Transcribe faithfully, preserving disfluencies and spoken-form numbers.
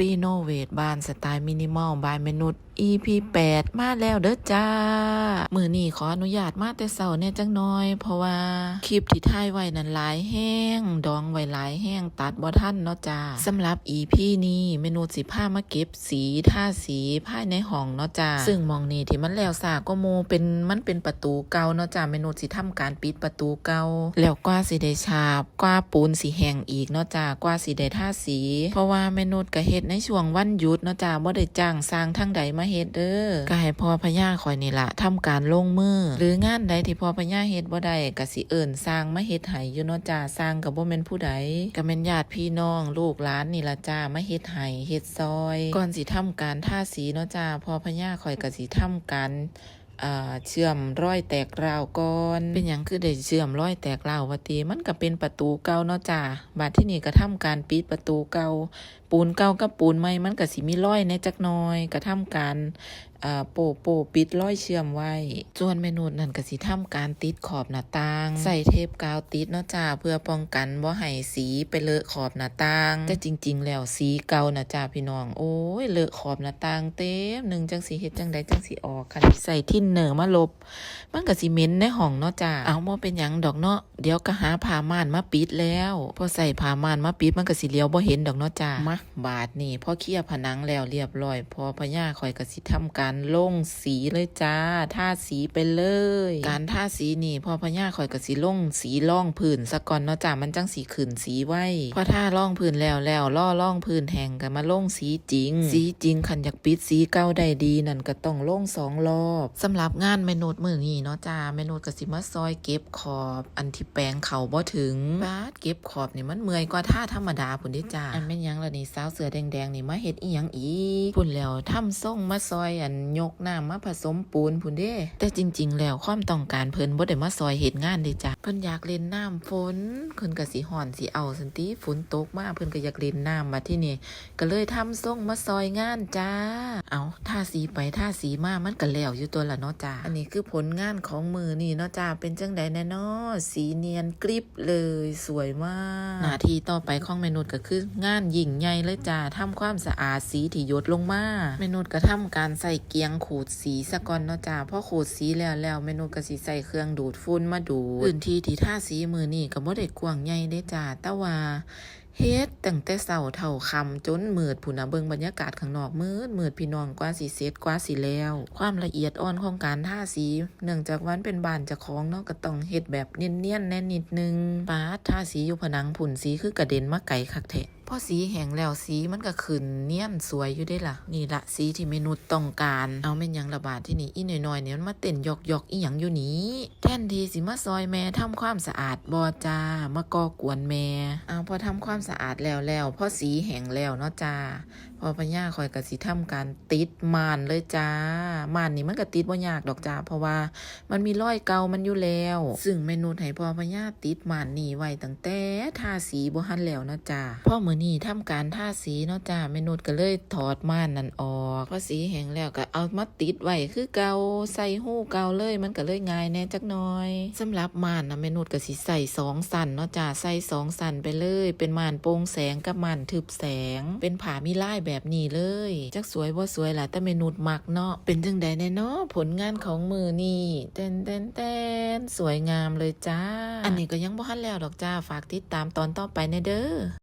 รีโนเวทบ้านสไตล์มินิมอล บายแม่นุช อีพีแปด มาแล้วเด้อจ้า มื้อนี้ขออนุญาตมาแต่เช้าแหน่จักหน่อย เพราะว่าคลิปที่ถ่ายไว้นั้นหลายแฮง ดองไว้หลายแฮง ตัดบ่ทันเนาะจ้า สำหรับอีพีนี้แม่นุชสิพามาเก็บสี ทาสีภายในห้องเนาะจ้า ซึ่งหม่องนี้ที่มันแล้วช้ากว่าหมู่เป็น มันเป็นประตูเก่าเนาะจ้า แม่นุชสิทำการปิดประตูเก่า แล้วกว่าสิได้ฉาบ กว่าปูนสิแห้งอีกเนาะจ้า กว่าสิได้ทาสี เพราะว่าแม่นุชก็เฮ็ดในช่วงวันหยุดเนาะจ้า บ่ได้จ้างช่างทางใดมาเฮ็ดเด้อ ก็ให้พ่อพญาข้อยนี่ล่ะทำการลงมือ หรืองานใดที่พ่อพญาเฮ็ดบ่ได้ ก็สิเอิ้นช่างมาเฮ็ดให้อยู่เนาะจ้า ช่างก็บ่แม่นผู้ใด ก็แม่นญาติพี่น้องลูกหลานนี่ล่ะจ้า มาเฮ็ดให้เฮ็ดซอย ก่อนสิทำการทาสีเนาะจ้า พ่อพญาข้อยก็สิทำการ อ่า เชื่อมรอยแตกร้าวก่อน เป็นหยังคือได้เชื่อมรอยแตกร้าววะติ มันก็เป็นประตูเก่าเนาะจ้า บาดที่นี่ก็ทำการปิดประตูเก่า ปูนเก่ากับปูนใหม่มันก็สิมีรอยแหน่จักหน่อย ก็ทำการ อ่า โป้ โป้ ปิดรอยเชื่อมไว้ ส่วนแม่นุชนั่นก็สิทำการติดขอบหน้าต่าง ใส่เทปกาวติดเนาะจ้า เพื่อป้องกันบ่ให้สีไปเลอะขอบหน้าต่าง แต่จริงๆแล้วสีเก่านะจ้าพี่น้อง โอ้ย เลอะขอบหน้าต่างเต็มหนึ่ง จั่งสิเฮ็ดจั่งใดจั่งสิออก คันใส่ทินเนอร์มาลบ มันก็สิเหม็นในห้องเนาะจ้า เอา บ่เป็นหยังดอกเนาะ เดี๋ยวก็หาผ้าม่านมาปิดแล้ว พอใส่ผ้าม่านมาปิดมันก็สิเหลียวบ่เห็นดอกเนาะจ้า มา บาดนี้พอเคลียร์ผนังแล้วเรียบร้อย พ่อพญาข้อยก็สิทำการลงสีเลยจ้า ทาสีไปเลย การทาสีนี่พ่อพญาข้อยก็สิลงสีรองพื้นซะก่อนเนาะจ้า มันจั่งสิขึ้นสีไว พอทารองพื้นแล้วแล้ว รอรองพื้นแห้งก็มาลงสีจริง สีจริงคันอยากปิดสีเก่าได้ดีนั่นก็ต้องลงสองรอบ สำหรับงานแม่นุชมื้อนี้เนาะจ้า แม่นุชก็สิมาซอยเก็บขอบ อันที่แปรงเข้าบ่ถึง บาด เก็บขอบนี่มันเมื่อยกว่าทาธรรมดาพุ้นเด้จ้า อันแม่นหยังล่ะนี่ สาวเสื้อแดงๆนี่มาเฮ็ดอีหยังอีก พุ้นแล้วทำทรงมาซอยอันยกน้ำมาผสมปูนพุ้นเด้ แต่จริงๆแล้วความต้องการเพิ่นบ่ได้มาซอยเฮ็ดงานเด้จ้า เพิ่นอยากเล่นน้ำฝน เพิ่นก็สิฮ้อนสิอ้าวซั้นติ ฝนตกมาเพิ่นก็อยากเล่นน้ำ บาดที่นี่ก็เลยทำทรงมาซอยงานจ้า เอา ทาสีไปทาสีมามันก็แล้วอยู่ตั๊วล่ะเนาะจ้า อันนี้คือผลงานของมื้อนี้เนาะจ้า เป็นจั่งใดแหน่น้อ สีเนียนกริบ เลย สวยมาก หน้าที่ต่อไปของแม่นุชก็คืองานยิ่งใหญ่เลยจ้า ทำความสะอาดสีที่หยดลงมา แม่นุชก็ทำการใส่เกียงขูดสีซะก่อนเนาะจ้า พอขูดสีแล้วแล้ว แม่นุชก็สิใส่เครื่องดูดฝุ่นมาดูด พื้นที่ที่ทาสีมื้อนี้ก็บ่ได้กว้างใหญ่เด้จ้า แต่ว่าเฮ็ดตั้งแต่เช้าเท่าค่ำจนมืดพุ้นน่ะ เบิ่งบรรยากาศข้างนอกมืดมืดพี่น้อง กว่าสิเสร็จกว่าสิแล้ว ความละเอียดอ่อนของการทาสี เนื่องจากว่ามันเป็นบ้านเจ้าของเนาะ ก็ต้องเฮ็ดแบบเนียนๆแหน่นิดนึง ป๊าด ทาสีอยู่ผนังพุ้น สีคือกระเด็นมาไกลคักแท้ พอสีแห้งแล้วสีมันก็ขึ้นเนียนสวยอยู่เด้ล่ะ นี่ละสีที่แม่นุชต้องการ เอา แม่นหยังละบาดที่นี่ อีน้อยๆนี่มันมาเต้นยอกๆอีหยังอยู่นี่ แทนที่สิมาซอยแม่ทำความสะอาดบ่จ้า มาก่อกวนแม่ เอา พอทำความสะอาดแล้วแล้ว พอสีแห้งแล้วเนาะจ้า พ่อพญาข้อยก็สิทำการติดม่านเลยจ้า ม่านนี่มันก็ติดบ่ยากดอกจ้า เพราะว่ามันมีรอยเก่ามันอยู่แล้ว ซึ่งแม่นุชให้พ่อพญาติดม่านนี่ไว้ตั้งแต่ทาสีบ่ทันแล้วเนาะจ้า พอมื้อนี้ทำการทาสีเนาะจ้า แม่นุชก็เลยถอดม่านนั่นออก พอสีแห้งแล้วก็เอามาติดไว้คือเก่า ใส่ฮูเก่าเลย มันก็เลยง่ายแหน่จักหน่อย สำหรับม่านน่ะแม่นุชก็สิใส่สองชั้นเนาะจ้า ใส่สองชั้นไปเลย เป็นม่านโปร่งแสงกับม่านทึบ แสง เป็นผ้ามีลายแบบนี้เลย จักสวยบ่สวยล่ะ แต่แม่นุชมักเนาะ เป็นจั่งใดแหน่น้อ ผลงานของมื้อนี้ แตนแตนแตน สวยงามเลยจ้า อันนี้ก็ยังบ่ทันแล้วดอกจ้า ฝากติดตามตอนต่อไปแหน่เด้อ